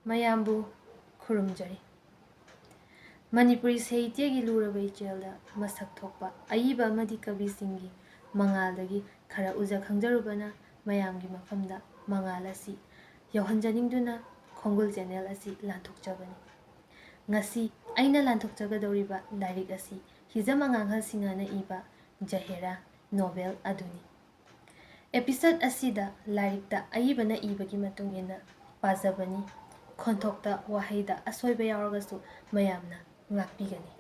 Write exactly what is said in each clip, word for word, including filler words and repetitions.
ꯃꯌꯥꯝꯕꯨ ꯈꯨꯔꯨꯝꯖꯔꯤ꯫ ꯃꯅꯤꯄꯨꯔꯤ ꯁꯥꯍꯤꯇ꯭ꯌꯒꯤ ꯂꯨꯔꯕ ꯏꯆꯦꯜꯗ ꯃꯁꯛ ꯊꯣꯛꯄ ꯑꯏꯕ ꯑꯃꯗꯤ ꯀꯕꯤꯁꯤꯡꯒꯤ ꯃꯉꯥꯜꯗꯒꯤ ꯈꯔ ꯎꯖ ꯈꯪꯖꯔꯨꯕꯅ ꯃꯌꯥꯝꯒꯤ ꯃꯐꯝꯗ ꯃꯉꯥꯜ ꯑꯁꯤ ꯌꯧꯍꯟꯖꯅꯤꯡꯗꯨꯅ ꯈꯣꯡꯒꯨꯜ ꯆꯦꯅꯦꯜ ꯑꯁꯤ ꯂꯥꯟꯊꯣꯛꯆꯕꯅꯤ꯫ ꯉꯁꯤ ꯑꯩꯅ ꯂꯥꯟꯊꯣꯛꯆꯒꯗꯧꯔꯤꯕ ꯂꯥꯏꯔꯤꯛ ꯑꯁꯤ ꯍꯤꯖꯝ ꯑꯉꯥꯡꯍꯜ ꯁꯤꯡꯍꯅ ꯏꯕ ꯖꯍꯦꯔꯥ ꯅꯣꯚꯦꯜ ꯑꯗꯨꯅꯤ꯫ ꯑꯦꯄꯤꯁꯣꯗ ꯑꯁꯤꯗ ꯂꯥꯏꯔꯤꯛꯇ ꯑꯏꯕꯅ ꯏꯕꯒꯤ ꯃꯇꯨꯡ ꯏꯟꯅ ꯄꯥꯖꯕꯅꯤ꯫ ꯈꯣꯟꯊꯣꯛꯇ ꯋꯥꯍꯩꯗ ꯑꯁꯣꯏꯕ ꯌꯥꯎꯔꯒꯁꯨ ꯃꯌꯥꯝꯅ ꯉꯥꯛꯄꯤꯒꯅꯤ꯫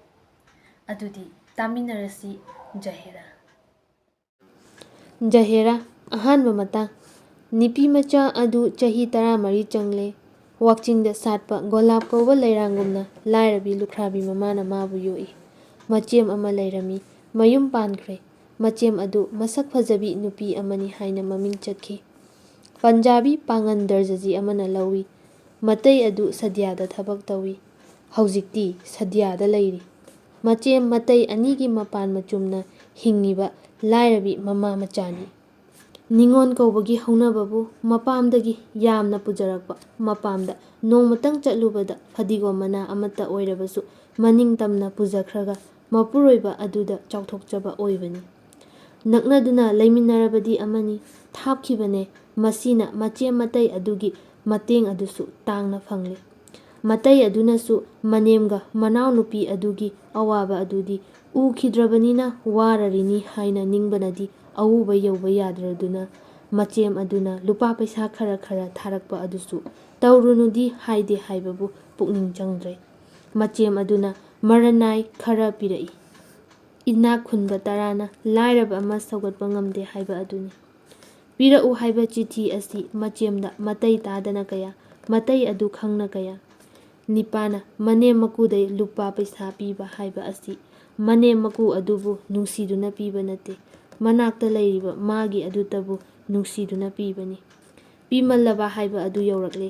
ꯑꯗꯨꯗꯤ ꯇꯥꯃꯤꯟꯅꯔꯁꯤ꯫ ꯖꯍꯦꯔꯥ꯫ ꯖꯍꯦꯔꯥ, ꯑꯍꯥꯟꯕ ꯃꯇꯥꯡ꯫ ꯅꯨꯄꯤ ꯃꯆꯥ ꯑꯗꯨ ꯆꯍꯤ ꯇꯔꯥꯃꯔꯤ ꯆꯪꯂꯦ꯫ ꯋꯥꯛꯆꯤꯡꯗ ꯁꯥꯠꯄ ꯒꯣꯂꯥꯞ ꯀꯧꯕ ꯂꯩꯔꯥꯡꯒꯨꯝꯅ ꯂꯥꯏꯔꯕꯤ ꯂꯨꯈ꯭ꯔꯥꯕꯤ ꯃꯃꯥꯅ ꯃꯥꯕꯨ ꯌꯣꯛꯏ꯫ ꯃꯆꯦꯝ ꯑꯃ ꯂꯩꯔꯝꯃꯤ꯫ ꯃꯌꯨꯝ ꯄꯥꯟꯈ꯭ꯔꯦ꯫ ꯃꯆꯦꯝ ꯑꯗꯨ ꯃꯁꯛ ꯐꯖꯕꯤ ꯅꯨꯄꯤ ꯑꯃꯅꯤ ꯍꯥꯏꯅ ꯃꯃꯤꯡ ꯆꯠꯈꯤ꯫ ꯄꯟꯖꯥꯕꯤ ꯄꯥꯉꯟ ꯗꯔꯖꯖꯤ ꯑꯃꯅ ꯂꯧꯏ꯫ ꯃꯇꯩ ꯑꯗꯨ ꯁꯗ꯭ꯌꯥꯗ ꯊꯕꯛ ꯇꯧꯏ꯫ ꯍꯧꯖꯤꯛꯇꯤ ꯁꯗ꯭ꯌꯥꯗ ꯂꯩꯔꯤ꯫ ꯃꯆꯦꯝ ꯃꯇꯩ ꯑꯅꯤꯒꯤ ꯃꯄꯥꯟ ꯃꯆꯨꯝꯅ ꯍꯤꯡꯉꯤꯕ ꯂꯥꯏꯔꯕꯤ ꯃꯃꯥ ꯃꯆꯥꯅꯤ꯫ ꯅꯤꯉꯣꯜ ꯀꯧꯕꯒꯤ ꯍꯧꯅꯕꯕꯨ ꯃꯄꯥꯝꯗꯒꯤ ꯌꯥꯝꯅ ꯄꯨꯖꯔꯛꯄ꯫ ꯃꯄꯥꯝꯗ ꯅꯣꯡꯃꯇꯪ ꯆꯠꯂꯨꯕꯗ ꯐꯗꯤꯒꯣꯝ ꯃꯅꯥ ꯑꯃꯠꯇ ꯑꯣꯏꯔꯕꯁꯨ ꯃꯅꯤꯡ ꯇꯝꯅ ꯄꯨꯖꯈ꯭ꯔꯒ ꯃꯄꯨꯔꯣꯏꯕ ꯑꯗꯨꯗ ꯆꯥꯎꯊꯣꯛꯆꯕ ꯑꯣꯏꯕꯅꯤ꯫ ꯅꯛꯅꯗꯨꯅ ꯂꯩꯃꯤꯟꯅꯔꯕꯗꯤ ꯑꯃꯅꯤ, ꯊꯥꯞꯈꯤꯕꯅꯦ꯫ ꯃꯁꯤꯅ ꯃꯆꯦꯝ ꯃꯇꯩ ꯑꯗꯨꯒꯤ ꯃꯇꯦꯡ ꯑꯗꯨꯁꯨ ꯇꯥꯡꯅ ꯐꯪꯂꯦ꯫ ꯃꯇꯩ ꯑꯗꯨꯅꯁꯨ ꯃꯅꯦꯝꯒ ꯃꯅꯥꯎꯅꯨꯄꯤ ꯑꯗꯨꯒꯤ ꯑꯋꯥꯕ ꯑꯗꯨꯗꯤ ꯎꯈꯤꯗ꯭ꯔꯕꯅꯤꯅ ꯋꯥꯔꯔꯤꯅꯤ ꯍꯥꯏꯅ ꯅꯤꯡꯕꯅꯗꯤ ꯑꯎꯕ ꯌꯧꯕ ꯌꯥꯗ꯭ꯔꯗꯨꯅ ꯃꯆꯦꯝ ꯑꯗꯨꯅ ꯂꯨꯄꯥ ꯄꯩꯁꯥ ꯈꯔ ꯈꯔ ꯊꯥꯔꯛꯄ ꯑꯗꯨꯁꯨ ꯇꯧꯔꯨꯅꯨꯗꯤ ꯍꯥꯏꯗꯦ ꯍꯥꯏꯕꯕꯨ ꯄꯨꯛꯅꯤꯡ ꯆꯪꯗ꯭ꯔꯦ꯫ ꯃꯆꯦꯝ ꯑꯗꯨꯅ ꯃꯔꯅꯥꯏ ꯈꯔ ꯄꯤꯔꯛꯏ꯫ ꯏꯅꯥꯛ ꯈꯨꯟꯕ ꯇꯔꯥꯅ ꯂꯥꯏꯔꯕ ꯑꯃ ꯁꯧꯒꯠꯄ ꯉꯝꯗꯦ ꯍꯥꯏꯕ ꯑꯗꯨꯅꯤ꯫ ꯄꯤꯔꯛꯎ ꯍꯥꯏꯕ ꯆꯤꯊꯤ ꯑꯁꯤ ꯃꯆꯦꯝꯗ ꯃꯇꯩ ꯇꯥꯗꯅ ꯀꯌꯥ, ꯃꯇꯩ ꯑꯗꯨ ꯈꯪꯅ ꯀꯌꯥ꯫ ꯅꯤꯄꯥꯅ ꯃꯅꯦꯝ ꯃꯀꯨꯗꯩ ꯂꯨꯄꯥ ꯄꯩꯁꯥ ꯄꯤꯕ ꯍꯥꯏꯕ ꯑꯁꯤ ꯃꯅꯦꯝ ꯃꯀꯨ ꯑꯗꯨꯕꯨ ꯅꯨꯡꯁꯤꯗꯨꯅ ꯄꯤꯕ ꯅꯠꯇꯦ, ꯃꯅꯥꯛꯇ ꯂꯩꯔꯤꯕ ꯃꯥꯒꯤ ꯑꯗꯨꯇꯕꯨ ꯅꯨꯡꯁꯤꯗꯨꯅ ꯄꯤꯕꯅꯤ꯫ ꯄꯤꯃꯜꯂꯕ ꯍꯥꯏꯕ ꯑꯗꯨ ꯌꯧꯔꯛꯂꯦ꯫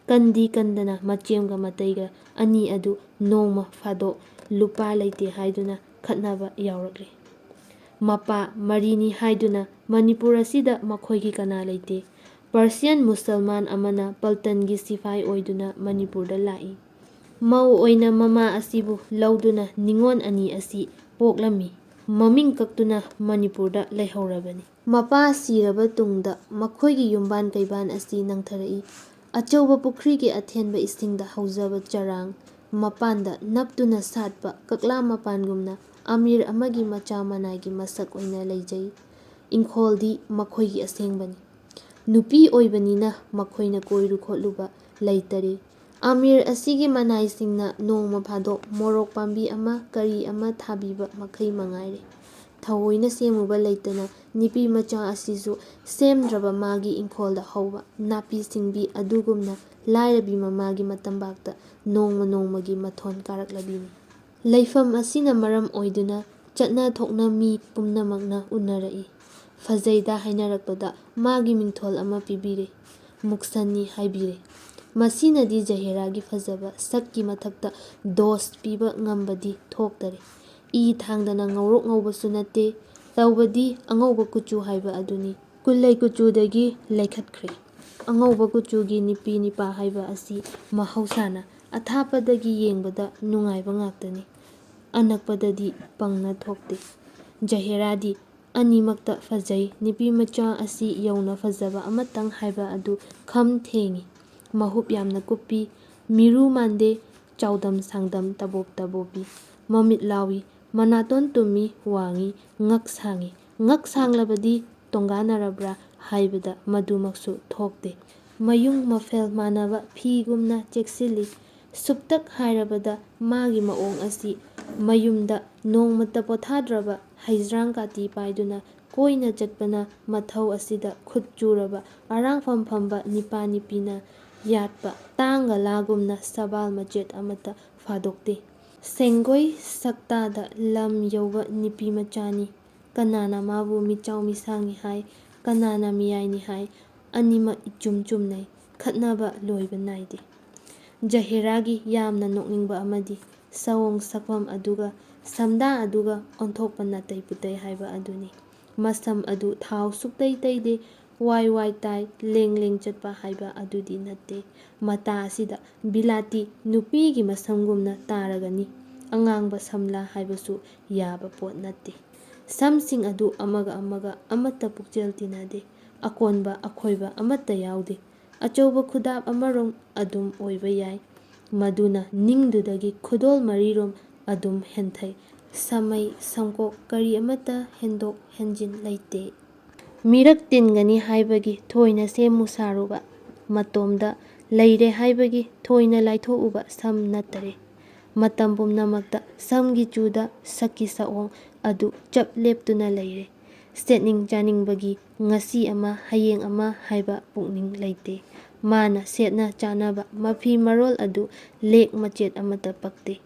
ꯀꯟꯗꯤ ꯀꯟꯗꯅ ꯃꯆꯦꯝꯒ ꯃꯇꯩꯒ ꯑꯅꯤ ꯑꯗꯨ ꯅꯣꯡꯃ ꯐꯥꯗꯣꯛ ꯂꯨꯄꯥ ꯂꯩꯇꯦ ꯍꯥꯏꯗꯨꯅ ꯈꯠꯅꯕ ꯌꯥꯎꯔꯛꯂꯦ꯫ ꯃꯄꯥ ꯃꯔꯤꯅꯤ ꯍꯥꯏꯗꯨꯅ ꯃꯅꯤꯄꯨꯔ ꯑꯁꯤꯗ ꯃꯈꯣꯏꯒꯤ ꯀꯅꯥ ꯂꯩꯇꯦ꯫ ꯄꯔꯁꯤꯌꯟ ꯃꯨꯁꯜꯃꯥꯟ ꯑꯃꯅ ꯄꯜꯇꯟꯒꯤ ꯁꯤꯐꯥꯏ ꯑꯣꯏꯗꯨꯅ ꯃꯅꯤꯄꯨꯔꯗ ꯂꯥꯛꯏ꯫ ꯃꯧ ꯑꯣꯏꯅ ꯃꯃꯥ ꯑꯁꯤꯕꯨ ꯂꯧꯗꯨꯅ ꯅꯤꯉꯣꯜ ꯑꯅꯤ ꯑꯁꯤ ꯄꯣꯛꯂꯝꯃꯤ꯫ ꯃꯃꯤꯡ ꯀꯛꯇꯨꯅ ꯃꯅꯤꯄꯨꯔꯗ ꯂꯩꯍꯧꯔꯕꯅꯤ꯫ ꯃꯄꯥ ꯁꯤꯔꯕ ꯇꯨꯡꯗ ꯃꯈꯣꯏꯒꯤ ꯌꯨꯝꯕꯥꯟ ꯀꯩꯕꯥꯟ ꯑꯁꯤ ꯅꯪꯊꯔꯛꯏ꯫ ꯑꯆꯧꯕ ꯄꯨꯈ꯭ꯔꯤꯒꯤ ꯑꯊꯦꯟꯕ ꯏꯁꯤꯡꯗ ꯍꯧꯖꯕ ꯆꯔꯥꯡ ꯃꯄꯥꯟꯗ ꯅꯞꯇꯨꯅ ꯁꯥꯠꯄ ꯀꯛꯂꯥ ꯃꯄꯥꯟꯒꯨꯝꯅ ꯑꯃꯤꯔ ꯑꯃꯒꯤ ꯃꯆꯥ ꯃꯅꯥꯏꯒꯤ ꯃꯁꯛ ꯑꯣꯏꯅ ꯂꯩꯖꯩ꯫ ꯏꯪꯈꯣꯜꯗꯤ ꯃꯈꯣꯏꯒꯤ ꯑꯁꯦꯡꯕꯅꯤ꯫ ꯅꯨꯄꯤ ꯑꯣꯏꯕꯅꯤꯅ ꯃꯈꯣꯏꯅ ꯀꯣꯏꯔꯨ ꯈꯣꯠꯂꯨꯕ ꯂꯩꯇꯔꯦ꯫ ꯑꯃꯤꯔ ꯑꯁꯤꯒꯤ ꯃꯅꯥꯏꯁꯤꯡꯅ ꯅꯣꯡꯃ ꯐꯥꯗꯣꯛ ꯃꯣꯔꯣꯛ ꯄꯥꯝꯕꯤ ꯑꯃ ꯀꯔꯤ ꯑꯃ ꯊꯥꯕꯤꯕ ꯃꯈꯩ ꯃꯉꯥꯏꯔꯦ꯫ ꯊꯑꯣꯏꯅ ꯁꯦꯝꯃꯨꯕ ꯂꯩꯇꯅ ꯅꯨꯄꯤ ꯃꯆꯥ ꯑꯁꯤꯁꯨ ꯁꯦꯝꯗ꯭ꯔꯕ ꯃꯥꯒꯤ ꯏꯪꯈꯣꯜꯗ ꯍꯧꯕ ꯅꯥꯄꯤ ꯁꯤꯡꯕꯤ ꯑꯗꯨꯒꯨꯝꯅ ꯂꯥꯏꯔꯕꯤ ꯃꯃꯥꯒꯤ ꯃꯇꯝꯕꯥꯛꯇ ꯅꯣꯡꯃ ꯅꯣꯡꯃꯒꯤ ꯃꯊꯣꯟ ꯀꯥꯔꯛꯂꯕꯤꯅꯤ꯫ ꯂꯩꯐꯝ ꯑꯁꯤꯅ ꯃꯔꯝ ꯑꯣꯏꯗꯨꯅ ꯆꯠꯅ ꯊꯣꯛꯅ ꯃꯤ ꯄꯨꯝꯅꯃꯛꯅ ꯎꯅꯔꯛꯏ꯫ ꯐꯖꯩꯗ ꯍꯥꯏꯅꯔꯛꯄꯗ ꯃꯥꯒꯤ ꯃꯤꯡꯊꯣꯜ ꯑꯃ ꯄꯤꯕꯤꯔꯦ꯫ ꯃꯨꯛꯁꯟꯅꯤ ꯍꯥꯏꯕꯤꯔꯦ꯫ ꯃꯁꯤꯅꯗꯤ ꯖꯍꯦꯔꯥꯒꯤ ꯐꯖꯕ ꯁꯛꯀꯤ ꯃꯊꯛꯇ ꯗꯣꯁ ꯄꯤꯕ ꯉꯝꯕꯗꯤ ꯊꯣꯛꯇꯔꯦ꯫ ꯏ ꯊꯥꯡꯗꯅ ꯉꯧꯔꯣꯛ ꯉꯧꯕꯁꯨ ꯅꯠꯇꯦ꯫ ꯇꯧꯕꯗꯤ ꯑꯉꯧꯕ ꯀꯨꯆꯨ ꯍꯥꯏꯕ ꯑꯗꯨꯅꯤ꯫ ꯀꯨꯂꯩ ꯀꯨꯆꯨꯗꯒꯤ ꯂꯩꯈꯠꯈ꯭ꯔꯦ꯫ ꯑꯉꯧꯕ ꯀꯨꯆꯨꯒꯤ ꯅꯨꯄꯤ ꯅꯨꯄꯥ ꯍꯥꯏꯕ ꯑꯁꯤ ꯃꯍꯧꯁꯥꯅ ꯑꯊꯥꯞꯄꯗꯒꯤ ꯌꯦꯡꯕꯗ ꯅꯨꯡꯉꯥꯏꯕ ꯉꯥꯛꯇꯅꯤ꯫ ꯑꯅꯛꯄꯗꯗꯤ ꯄꯪꯅ ꯊꯣꯛꯇꯦ꯫ ꯖꯍꯦꯔꯥꯗꯤ ꯑꯅꯤꯃꯛꯇ ꯐꯖꯩ꯫ ꯅꯨꯄꯤ ꯃꯆꯥ ꯑꯁꯤ ꯌꯧꯅ ꯐꯖꯕ ꯑꯃꯇꯪ ꯍꯥꯏꯕ ꯑꯗꯨ ꯈꯝ ꯊꯦꯡꯏ꯫ ꯃꯍꯨꯞ ꯌꯥꯝꯅ ꯀꯨꯞꯄꯤ, ꯃꯤꯔꯨ ꯃꯥꯟꯗꯦ, ꯆꯥꯎꯗꯝ ꯁꯥꯡꯗꯝ ꯇꯕꯣꯞ ꯇꯕꯣꯞꯄꯤ꯫ ꯃꯃꯤꯠ ꯂꯥꯎꯏ, ꯃꯅꯥꯇꯣꯟ ꯇꯨꯝꯃꯤ, ꯋꯥꯡꯏ, ꯉꯛ ꯁꯥꯡꯏ꯫ ꯉꯛ ꯁꯥꯡꯂꯕꯗꯤ ꯇꯣꯡꯒꯥꯟꯅꯔꯕ꯭ꯔꯥ ꯍꯥꯏꯕꯗ ꯃꯗꯨꯃꯛꯁꯨ ꯊꯣꯛꯇꯦ꯫ ꯃꯌꯨꯡ ꯃꯐꯦꯜ ꯃꯥꯟꯅꯕ ꯐꯤꯒꯨꯝꯅ ꯆꯦꯛꯁꯤꯜꯂꯤ꯫ ꯁꯨꯞꯇꯛ ꯍꯥꯏꯔꯕꯗ ꯃꯥꯒꯤ ꯃꯑꯣꯡ ꯑꯁꯤ ꯃꯌꯨꯝꯗ ꯅꯣꯡꯃꯇ ꯄꯣꯊꯥꯗ꯭ꯔꯕ ꯍꯩꯖ꯭ꯔꯥꯡ ꯀꯥꯇꯤ ꯄꯥꯏꯗꯨꯅ ꯀꯣꯏꯅ ꯆꯠꯄꯅ ꯃꯊꯧ ꯑꯁꯤꯗ ꯈꯨꯠ ꯆꯨꯔꯕ ꯑꯔꯥꯡꯐꯝ ꯐꯝꯕ ꯅꯤꯄꯥ ꯅꯤꯄꯤꯅ ꯌꯥꯠꯄ ꯇꯥꯡꯒ ꯂꯥꯒꯨꯝꯅ ꯁꯕꯥꯜ ꯃꯆꯦꯠ ꯑꯃꯠꯇ ꯐꯥꯗꯣꯛꯇꯦ꯫ ꯁꯦꯡꯒꯣꯏ ꯁꯛꯇꯥꯗ ꯂꯝ ꯌꯧꯕ ꯅꯨꯄꯤ ꯃꯆꯥꯅꯤ꯫ ꯀꯅꯥꯅ ꯃꯥꯕꯨ ꯃꯤꯆꯥꯎ ꯃꯤꯁꯥꯡꯅꯤ ꯍꯥꯏ, ꯀꯅꯥꯅ ꯃꯤꯌꯥꯏꯅꯤ ꯍꯥꯏ, ꯑꯅꯤꯃꯛ ꯏꯆꯨꯝ ꯆꯨꯝꯅꯩ, ꯈꯠꯅꯕ ꯂꯣꯏꯕ ꯅꯥꯏꯗꯦ꯫ ꯖꯍꯦꯔꯥꯒꯤ ꯌꯥꯝꯅ ꯅꯣꯛꯅꯤꯡꯕ ꯑꯃꯗꯤ ꯁꯑꯣꯡ ꯁꯛꯐꯝ ꯑꯗꯨꯒ ꯁꯝꯗꯥ ꯑꯗꯨꯒ ꯑꯣꯟꯊꯣꯛꯄ ꯅꯥꯇꯩ ꯄꯨꯇꯩ ꯍꯥꯏꯕ ꯑꯗꯨꯅꯤ꯫ ꯃꯁꯝ ꯑꯗꯨ ꯊꯥꯎ ꯁꯨꯛꯇꯩ ꯇꯩꯗꯦ, ꯋꯥꯏ ꯋꯥꯏ ꯇꯥꯏ, ꯂꯦꯡ ꯂꯦꯡ ꯆꯠꯄ ꯍꯥꯏꯕ ꯑꯗꯨꯗꯤ ꯅꯠꯇꯦ꯫ ꯃꯇꯥ ꯑꯁꯤꯗ ꯕꯤꯂꯥꯇꯤ ꯅꯨꯄꯤꯒꯤ ꯃꯁꯝꯒꯨꯝꯅ ꯇꯥꯔꯒꯅꯤ꯫ ꯑꯉꯥꯡꯕ ꯁꯝꯂꯥ ꯍꯥꯏꯕꯁꯨ ꯌꯥꯕ ꯄꯣꯠ ꯅꯠꯇꯦ꯫ ꯁꯝꯁꯤꯡ ꯑꯗꯨ ꯑꯃꯒ ꯑꯃꯒ ꯑꯃꯠꯇ ꯄꯨꯛꯆꯦꯜ ꯇꯤꯟꯅꯗꯦ꯫ ꯑꯀꯣꯟꯕ ꯑꯈꯣꯏꯕ ꯑꯃꯠꯇ ꯌꯥꯎꯗꯦ꯫ ꯑꯆꯧꯕ ꯈꯨꯗꯥꯞ ꯑꯃꯔꯣꯝ ꯑꯗꯨꯝ ꯑꯣꯏꯕ ꯌꯥꯏ꯫ ꯃꯗꯨꯅ ꯅꯤꯡꯗꯨꯗꯒꯤ ꯈꯨꯗꯣꯜ ꯃꯔꯤꯔꯣꯝ ꯑꯗꯨꯝ ꯍꯦꯟꯊꯩ꯫ ꯁꯃꯩ ꯁꯝꯀꯣꯛ ꯀꯔꯤ ꯑꯃꯠꯇ ꯍꯦꯟꯗꯣꯛ ꯍꯦꯟꯖꯤꯟ ꯂꯩꯇꯦ꯫ ꯃꯤꯔꯛ ꯇꯤꯟꯒꯅꯤ ꯍꯥꯏꯕꯒꯤ ꯊꯣꯏꯅ ꯁꯦꯝꯃꯨ ꯁꯥꯔꯨꯕ, ꯃꯇꯣꯝꯗ ꯂꯩꯔꯦ ꯍꯥꯏꯕꯒꯤ ꯊꯣꯏꯅ ꯂꯥꯏꯊꯣꯛꯎꯕ ꯁꯝ ꯅꯠꯇꯔꯦ꯫ ꯃꯇꯝ ꯄꯨꯝꯅꯃꯛꯇ ꯁꯝꯒꯤ ꯆꯨꯗ ꯁꯛꯀꯤ ꯁꯛꯑꯣꯡ ꯑꯗꯨ ꯆꯞ ꯂꯦꯞꯇꯨꯅ ꯂꯩꯔꯦ꯫ ꯁꯦꯠꯅꯤꯡ ꯆꯥꯅꯤꯡꯕꯒꯤ ꯉꯁꯤ ꯑꯃ ꯍꯌꯦꯡ ꯑꯃ ꯍꯥꯏꯕ ꯄꯨꯛꯅꯤꯡ ꯂꯩꯇꯦ꯫ ꯃꯥꯅ ꯁꯦꯠꯅ ꯆꯥꯅꯕ ꯃꯐꯤ ꯃꯔꯣꯜ ꯑꯗꯨ ꯂꯦꯛ ꯃꯆꯦꯠ ꯑꯃꯠꯇ ꯄꯛꯇꯦ꯫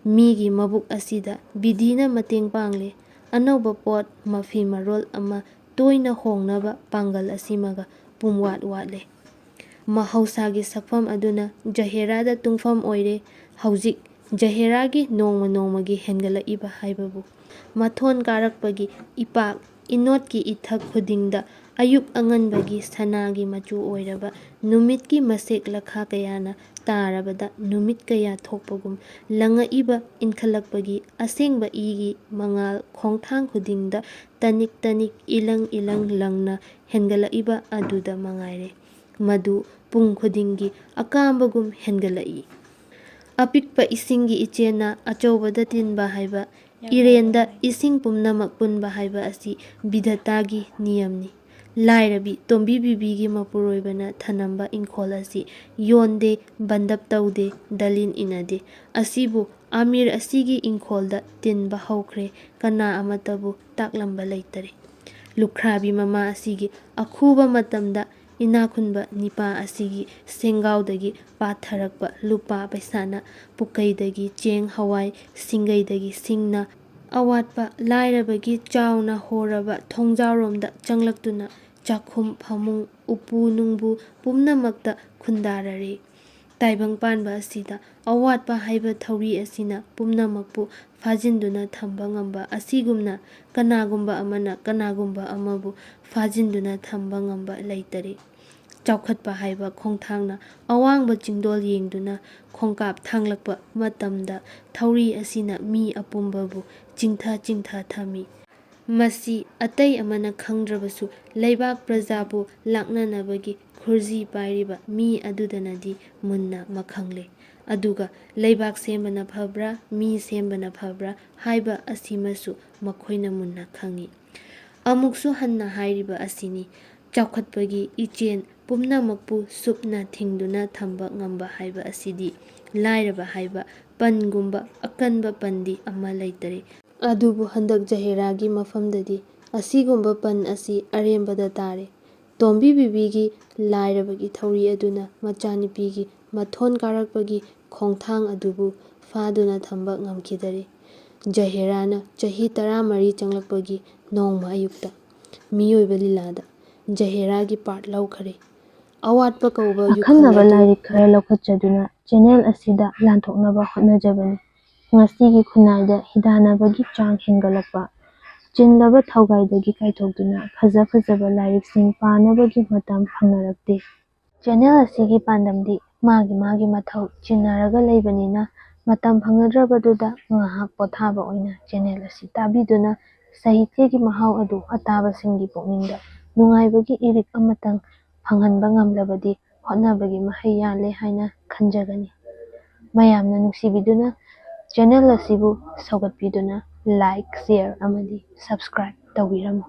ꯃꯤꯒꯤ ꯃꯕꯨꯛ ꯑꯁꯤꯗ ꯕꯤꯙꯤꯅ ꯃꯇꯦꯡ ꯄꯥꯡꯂꯦ꯫ ꯑꯅꯧꯕ ꯄꯣꯠ ꯃꯐꯤ ꯃꯔꯣꯜ ꯑꯃ ꯇꯣꯏꯅ ꯍꯣꯡꯅꯕ ꯄꯥꯡꯒꯜ ꯑꯁꯤꯃꯒ ꯄꯨꯝꯋꯥꯠ ꯋꯥꯠꯂꯦ꯫ ꯃꯍꯧꯁꯥꯒꯤ ꯁꯛꯐꯝ ꯑꯗꯨꯅ ꯖꯍꯦꯔꯥꯗ ꯇꯨꯡꯐꯝ ꯑꯣꯏꯔꯦ꯫ ꯍꯧꯖꯤꯛ ꯖꯍꯦꯔꯥꯒꯤ ꯅꯣꯡꯃ ꯅꯣꯡꯃꯒꯤ ꯍꯦꯟꯒꯠꯂꯛꯏꯕ ꯍꯥꯏꯕꯕꯨ, ꯃꯊꯣꯟ ꯀꯥꯔꯛꯄꯒꯤ ꯏꯄꯥꯛ ꯏꯅꯣꯠꯀꯤ ꯏꯊꯛ ꯈꯨꯗꯤꯡꯗ ꯑꯌꯨꯛ ꯑꯉꯟꯕꯒꯤ ꯁꯅꯥꯒꯤ ꯃꯆꯨ ꯑꯣꯏꯔꯕ ꯅꯨꯃꯤꯠꯀꯤ ꯃꯁꯦꯛ ꯂꯈꯥ ꯀꯌꯥꯅ ꯇꯥꯔꯕꯗ ꯅꯨꯃꯤꯠ ꯀꯌꯥ ꯊꯣꯛꯄꯒꯨꯝ ꯂꯪꯉꯛꯏꯕ ꯏꯟꯈꯠꯂꯛꯄꯒꯤ ꯑꯁꯦꯡꯕ ꯏꯒꯤ ꯃꯉꯥꯜ ꯈꯣꯡꯊꯥꯡ ꯈꯨꯗꯤꯡꯗ ꯇꯅꯤꯛ ꯇꯅꯤꯛ ꯏꯂꯪ ꯏꯂꯪ ꯂꯪꯅ ꯍꯦꯟꯒꯠꯂꯛꯏꯕ ꯑꯗꯨꯗ ꯃꯉꯥꯏꯔꯦ꯫ ꯃꯗꯨ ꯄꯨꯡ ꯈꯨꯗꯤꯡꯒꯤ ꯑꯀꯥꯝꯕꯒꯨꯝ ꯍꯦꯟꯒꯠꯂꯛꯏ꯫ ꯑꯄꯤꯛꯄ ꯏꯁꯤꯡꯒꯤ ꯏꯆꯦꯜꯅ ꯑꯆꯧꯕꯗ ꯇꯤꯟꯕ ꯍꯥꯏꯕ ꯏꯔꯦꯟꯗ ꯏꯁꯤꯡ ꯄꯨꯝꯅꯃꯛ ꯄꯨꯟꯕ ꯍꯥꯏꯕ ꯑꯁꯤ ꯕꯤꯙꯇꯥꯒꯤ ꯅꯤꯌꯝꯅꯤ꯫ ꯂꯥꯏꯔꯕꯤ ꯇꯣꯝꯕꯤ ꯕꯤꯕꯤꯒꯤ ꯃꯄꯨꯔꯣꯏꯕꯅ ꯊꯅꯝꯕ ꯏꯪꯈꯣꯜ ꯑꯁꯤ ꯌꯣꯟꯗꯦ, ꯕꯟꯗꯞ ꯇꯧꯗꯦ, ꯗꯂꯤꯟ ꯏꯅꯗꯦ꯫ ꯑꯁꯤꯕꯨ ꯑꯃꯤꯔ ꯑꯁꯤꯒꯤ ꯏꯪꯈꯣꯜꯗ ꯇꯤꯟꯕ ꯍꯧꯈ꯭ꯔꯦ, ꯀꯅꯥ ꯑꯃꯠꯇꯕꯨ ꯇꯥꯛꯂꯝꯕ ꯂꯩꯇꯔꯦ꯫ ꯂꯨꯈ꯭ꯔꯥꯕꯤ ꯃꯃꯥ ꯑꯁꯤꯒꯤ ꯑꯈꯨꯕ ꯃꯇꯝꯗ ꯏꯅꯥꯈꯨꯟꯕ ꯅꯤꯄꯥ ꯑꯁꯤꯒꯤ ꯁꯦꯡꯒꯥꯎꯗꯒꯤ ꯄꯥꯊꯔꯛꯄ ꯂꯨꯄꯥ ꯄꯩꯁꯥꯅ ꯄꯨꯀꯩꯗꯒꯤ ꯆꯦꯡ ꯍꯋꯥꯏ, ꯁꯤꯡꯒꯩꯗꯒꯤ ꯁꯤꯡꯅ, ꯑꯋꯥꯠꯄ ꯂꯥꯏꯔꯕꯒꯤ ꯆꯥꯎꯅ ꯍꯣꯔꯕ ꯊꯣꯡꯖꯥꯎꯔꯣꯝꯗ ꯆꯪꯂꯛꯇꯨꯅ ꯆꯥꯛꯈꯨꯝ, ꯐꯃꯨꯡ, ꯎꯄꯨ ꯅꯨꯡꯕꯨ ꯄꯨꯝꯅꯃꯛꯇ ꯈꯨꯟꯗꯥꯔꯔꯦ꯫ ꯇꯥꯏꯕꯪ ꯄꯥꯟꯕ ꯑꯁꯤꯗ ꯑꯋꯥꯠꯄ ꯍꯥꯏꯕ ꯊꯧꯔꯤ ꯑꯁꯤꯅ ꯄꯨꯝꯅꯃꯛꯄꯨ ꯐꯥꯖꯤꯟꯗꯨꯅ ꯊꯝꯕ ꯉꯝꯕ ꯑꯁꯤꯒꯨꯝꯅ, ꯀꯅꯥꯒꯨꯝꯕ ꯑꯃꯅ ꯀꯅꯥꯒꯨꯝꯕ ꯑꯃꯕꯨ ꯐꯥꯖꯤꯟꯗꯨꯅ ꯊꯝꯕ ꯉꯝꯕ ꯂꯩꯇꯔꯦ꯫ ꯆꯥꯎꯈꯠꯄ ꯍꯥꯏꯕ ꯈꯣꯡꯊꯥꯡꯅ ꯑꯋꯥꯡꯕ ꯆꯤꯡꯗꯣꯜ ꯌꯦꯡꯗꯨꯅ ꯈꯣꯡꯀꯥꯞ ꯊꯥꯡꯂꯛꯄ ꯃꯇꯝꯗ, ꯊꯧꯔꯤ ꯑꯁꯤꯅ ꯃꯤ ꯑꯄꯨꯝꯕꯕꯨ ꯆꯤꯡꯊ ꯆꯤꯡꯊ ꯊꯝꯃꯤ꯫ ꯃꯁꯤ ꯑꯇꯩ ꯑꯃꯅ ꯈꯪꯗ꯭ꯔꯕꯁꯨ, ꯂꯩꯕꯥꯛ ꯄ꯭ꯔꯖꯥꯕꯨ ꯂꯥꯛꯅꯅꯕꯒꯤ ꯈꯨꯔꯖꯤ ꯄꯥꯏꯔꯤꯕ ꯃꯤ ꯑꯗꯨꯗꯅꯗꯤ ꯃꯨꯟꯅ ꯃꯈꯪꯂꯦ꯫ ꯑꯗꯨꯒ ꯂꯩꯕꯥꯛ ꯁꯦꯝꯕꯅ ꯐꯕ꯭ꯔꯥ, ꯃꯤ ꯁꯦꯝꯕꯅ ꯐꯕ꯭ꯔꯥ ꯍꯥꯏꯕ ꯑꯁꯤꯃꯁꯨ ꯃꯈꯣꯏꯅ ꯃꯨꯟꯅ ꯈꯪꯏ꯫ ꯑꯃꯨꯛꯁꯨ ꯍꯟꯅ ꯍꯥꯏꯔꯤꯕ ꯑꯁꯤꯅꯤ, ꯆꯥꯎꯈꯠꯄꯒꯤ ꯏꯆꯦꯜ ꯄꯨꯝꯅꯃꯛꯄꯨ ꯁꯨꯞꯅ ꯊꯤꯡꯗꯨꯅ ꯊꯝꯕ ꯉꯝꯕ ꯍꯥꯏꯕ ꯑꯁꯤꯗꯤ ꯂꯥꯏꯔꯕ ꯍꯥꯏꯕ ꯄꯟꯒꯨꯝꯕ ꯑꯀꯟꯕ ꯄꯟꯗꯤ ꯑꯃ ꯂꯩꯇꯔꯦ꯫ ꯑꯗꯨꯕꯨ ꯍꯟꯗꯛ ꯖꯍꯦꯔꯥꯒꯤ ꯃꯐꯝꯗꯗꯤ ꯑꯁꯤꯒꯨꯝꯕ ꯄꯟ ꯑꯁꯤ ꯑꯔꯦꯝꯕꯗ ꯇꯥꯔꯦ꯫ ꯇꯣꯝꯕꯤ ꯕꯤꯕꯤꯒꯤ ꯂꯥꯏꯔꯕꯒꯤ ꯊꯧꯔꯤ ꯑꯗꯨꯅ ꯃꯆꯥꯅꯨꯄꯤꯒꯤ ꯃꯊꯣꯟ ꯀꯥꯔꯛꯄꯒꯤ ꯈꯣꯡꯊꯥꯡ ꯑꯗꯨꯕꯨ ꯐꯥꯗꯨꯅ ꯊꯝꯕ ꯉꯝꯈꯤꯗꯔꯦ꯫ ꯖꯍꯦꯔꯥꯅ ꯆꯍꯤ ꯇꯔꯥꯃꯔꯤ ꯆꯪꯂꯛꯄꯒꯤ ꯅꯣꯡꯃ ꯑꯌꯨꯛꯇ ꯃꯤꯑꯣꯏꯕ ꯂꯤꯂꯥꯗ ꯖꯍꯦꯔꯥꯒꯤ ꯄꯥꯔꯠ ꯂꯧꯈꯔꯦ꯫ ꯑꯋꯥꯠꯄ ꯀꯧꯕ ꯑꯈꯟꯅꯕ ꯌꯨꯈꯜ ꯑꯗꯨ ꯂꯥꯏꯔꯤꯛ ꯈꯔ ꯂꯧꯈꯠꯆꯗꯨꯅ ꯆꯦꯅꯦꯜ ꯑꯁꯤꯗ ꯂꯥꯟꯊꯣꯛꯅꯕ ꯍꯣꯠꯅꯖꯕꯅꯤ꯫ ꯉꯁꯤꯒꯤ ꯈꯨꯟꯅꯥꯏꯗ ꯍꯤꯗꯥꯟꯅꯕꯒꯤ ꯆꯥꯡ ꯍꯦꯟꯒꯠꯂꯛꯄ, ꯆꯤꯜꯂꯕ ꯊꯧꯒꯥꯏꯗꯒꯤ ꯀꯥꯏꯊꯣꯛꯇꯨꯅ ꯐꯖ ꯐꯖꯕ ꯂꯥꯏꯔꯤꯛꯁꯤꯡ ꯄꯥꯅꯕꯒꯤ ꯃꯇꯝ ꯐꯪꯅꯔꯛꯇꯦ꯫ ꯆꯦꯅꯦꯜ ꯑꯁꯤꯒꯤ ꯄꯥꯟꯗꯝꯗꯤ ꯃꯥꯒꯤ ꯃꯥꯒꯤ ꯃꯊꯧ ꯆꯤꯟꯅꯔꯒ ꯂꯩꯕꯅꯤꯅ, ꯃꯇꯝ ꯐꯪꯅꯗ꯭ꯔꯕꯗꯨꯗ ꯉꯥꯏꯍꯥꯛ ꯄꯣꯊꯥꯕ ꯑꯣꯏꯅ ꯆꯦꯅꯦꯜ ꯑꯁꯤ ꯇꯥꯕꯤꯗꯨꯅ ꯁꯥꯍꯤꯇ꯭ꯌꯒꯤ ꯃꯍꯥꯎ ꯑꯗꯨ ꯑꯇꯥꯕꯁꯤꯡꯒꯤ ꯄꯨꯛꯅꯤꯡꯗ ꯅꯨꯡꯉꯥꯏꯕꯒꯤ ꯏꯔꯤꯛ ꯑꯃꯇꯪ ꯐꯪꯍꯟꯕ ꯉꯝꯂꯕꯗꯤ ꯍꯣꯠꯅꯕꯒꯤ ꯃꯍꯩ ꯌꯥꯜꯂꯦ ꯍꯥꯏꯅ ꯈꯟꯖꯒꯅꯤ꯫ ꯃꯌꯥꯝꯅ ꯅꯨꯡꯁꯤꯕꯤꯗꯨꯅ ꯆꯦꯅꯦꯜ ꯑꯁꯤꯕꯨ ꯁꯧꯒꯠꯄꯤꯗꯨꯅ ꯂꯥꯏꯛ, ꯁꯤꯌꯔ ꯑꯃꯗꯤ ꯁꯕꯁꯀ꯭ꯔꯥꯏꯕ ꯇꯧꯕꯤꯔꯝꯃꯨ꯫